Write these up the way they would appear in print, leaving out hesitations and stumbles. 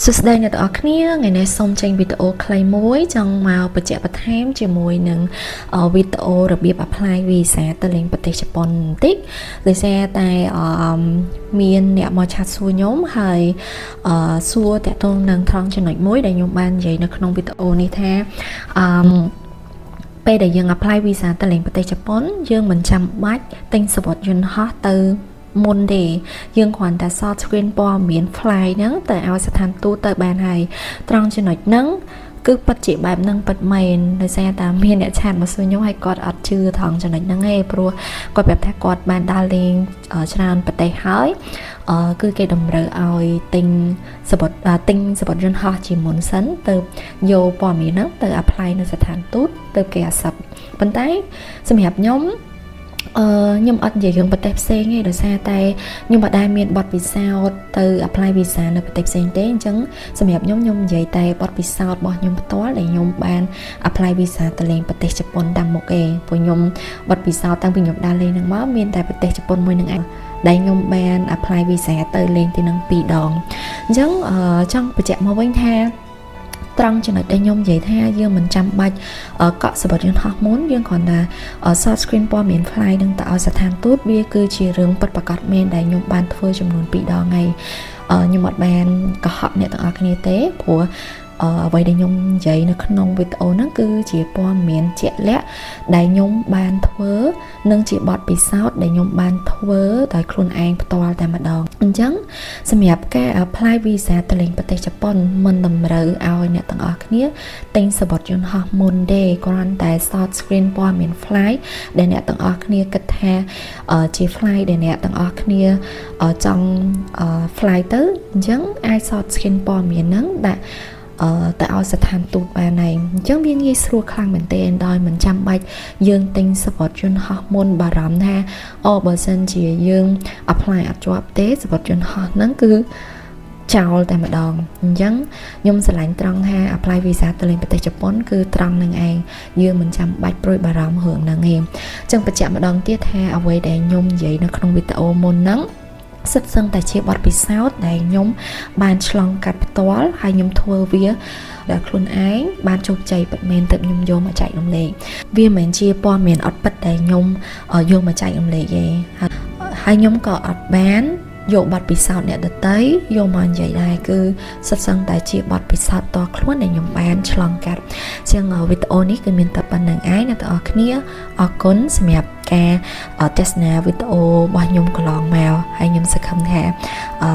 សួស្តីអ្នកទាំងអស់គ្នាថ្ងៃនេះសូមចេញវីដេអូខ្លីមួយចង់មកបញ្ជាក់បន្ថែមជាមួយនឹងវីដេអូរបៀប apply visa ទៅលេងប្រទេសជប៉ុនបន្តិចដោយសារតែអឺមានអ្នកមក chat សួរខ្ញុំហើយអឺសួរតាក់ទងនឹងត្រង់ចំណុចមួយដែលខ្ញុំបាននិយាយនៅក្នុងវីដេអូនេះថាអឺពេលដែលយើង apply visa ទៅលេងប្រទេសជប៉ុនយើងមិនចាំបាច់ទិញសំបុត្រយន្តហោះទៅមុនទេយើងគ្រាន់តែ short screen ព័ត៌មាន flight ហ្នឹងទៅឲ្យស្ថានទូតទៅបានហើយត្រង់ចំណុចហ្នឹងគឺពិតជាបែបហ្នឹងពិតមែនដោយសារតែមានអ្នក chat មកសួរខ្ញុំហើយគាត់អត់ជឿត្រង់ចំណុចហ្នឹងឯងព្រោះគាត់ប្រាប់ថាគាត់បានដើរលេងច្រើនប្រទេសហើយអឺគឺគេតម្រូវឲ្យទិញសំបុត្រទិញសំបុត្រយន្តហោះជាមុនសិនទៅយកព័ត៌មានហ្នឹងទៅ apply នៅស្ថានទូតទៅគេ accept ប៉ុន្តែសម្រាប់ខ្ញុំអឺខ្ញុំអត់និយាយរឿងប្រទេសផ្សេងទេដោយសារតែខ្ញុំអត់ដែលមានបទពិសោធន៍ទៅ apply visa នៅប្រទេសផ្សេងទេអញ្ចឹងសម្រាប់ខ្ញុំខ្ញុំនិយាយតែបទពិសោធន៍របស់ខ្ញុំផ្ទាល់ដែលខ្ញុំបាន apply visa ទៅលេងប្រទេសជប៉ុនតាមមុខឯងព្រោះខ្ញុំបទពិសោធន៍តាំងពីខ្ញុំដើរលេងហ្នឹងមកមានតែប្រទេសជប៉ុនមួយនឹងឯងដែលខ្ញុំបាន apply visa ទៅលេងទីនឹង2ដងអញ្ចឹងចង់បញ្ជាក់មកវិញថាត្រង់ចំណុចដែលខ្ញុំនិយាយថាយើងមិនចាំបាច់កក់សំបុត្រយន្តហោះមុនយើងគ្រាន់តែ short screen ព័ត៌មាន flight នឹងទៅឲ្យស្ថានទូតវាគឺជារឿងពិតប្រាកដមែនដែលខ្ញុំបានធ្វើចំនួន2ដងហើយខ្ញុំអត់បានកុហកអ្នកទាំងអស់គ្នាទេព្រោះអ្វីដែលខ្ញុំនិយាយនៅក្នុងវីដេអូហ្នឹងគឺជាព័ត៌មានជាក់លាក់ដែលខ្ញុំបានធ្វើនិងជាបទពិសោធន៍ដែលខ្ញុំបានធ្វើដោយខ្លួនឯងផ្ទាល់តែម្ដងអញ្ចឹងសម្រាប់ការ apply visa ទៅលេងប្រទេសជប៉ុនមិនតម្រូវឲ្យអ្នកទាំងអស់គ្នាទិញសំបុត្រយន្តហោះមុនទេគ្រាន់តែ short screen ព័ត៌មាន flight ដែលអ្នកទាំងអស់គ្នាគិតថាជា flight ដែលអ្នកទាំងអស់គ្នាចង់ fly ទៅអញ្ចឹងអាច short screen ព័ត៌មានហ្នឹងដាក់អឺទៅឲ្យស្ថានទូតបានហើយអញ្ចឹងវាងាយស្រួលខ្លាំងមែនទែនដោយមិនចាំបាច់យើងទិញសំបុត្រយន្តហោះមុនបារម្ភថាអូបើសិនជាយើង apply អត់ជាប់ទេសំបុត្រយន្តហោះហ្នឹងគឺចោលតែម្ដងអញ្ចឹងខ្ញុំស្រឡាញ់ត្រង់ថា apply visa ទៅលេងប្រទេសជប៉ុនគឺត្រង់នឹងឯងយើងមិនចាំបាច់ព្រួយបារម្ភរឿងហ្នឹងឯងអញ្ចឹងបញ្ជាក់ម្ដងទៀតថាអ្វីដែលខ្ញុំនិយាយនៅក្នុងវីដេអូមុនហ្នឹងសិតសឹងតែជាបទពិសោធន៍ដែលខ្ញុំបានឆ្លងកាត់ផ្ទាល់ហើយខ្ញុំធ្វើវាដែលខ្លួនឯងបានជោគជ័យពិតមែនទើបខ្ញុំយកមកចែករំលែកវាមិនមែនជាព័ត៌មានអត់ពិតដែលខ្ញុំយកមកចែករំលែកទេហើយខ្ញុំក៏អត់បានយកបទពិសោធន៍អ្នកដទៃយកមកនិយាយដែរគឺសិតសឹងតែជាបទពិសោធន៍តខ្លួនដែលខ្ញុំបានឆ្លងកាត់ជាងវីដេអូនេះគឺមានតែប៉ុណ្ណឹងឯងអ្នកទាំងអស់គ្នាអរគុណសម្រាប់ការទស្សនាវីដេអូរបស់ខ្ញុំកន្លងមកហើយខ្ញុំសង្ឃឹមថាអឺ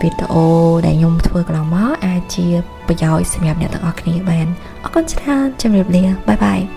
វីដេអូដែលខ្ញុំធ្វើកន្លងមកអាចជាប្រយោជន៍សម្រាប់អ្នកទាំងអស់គ្នាបានអរគុណច្រើនជម្រាបលា bye bye.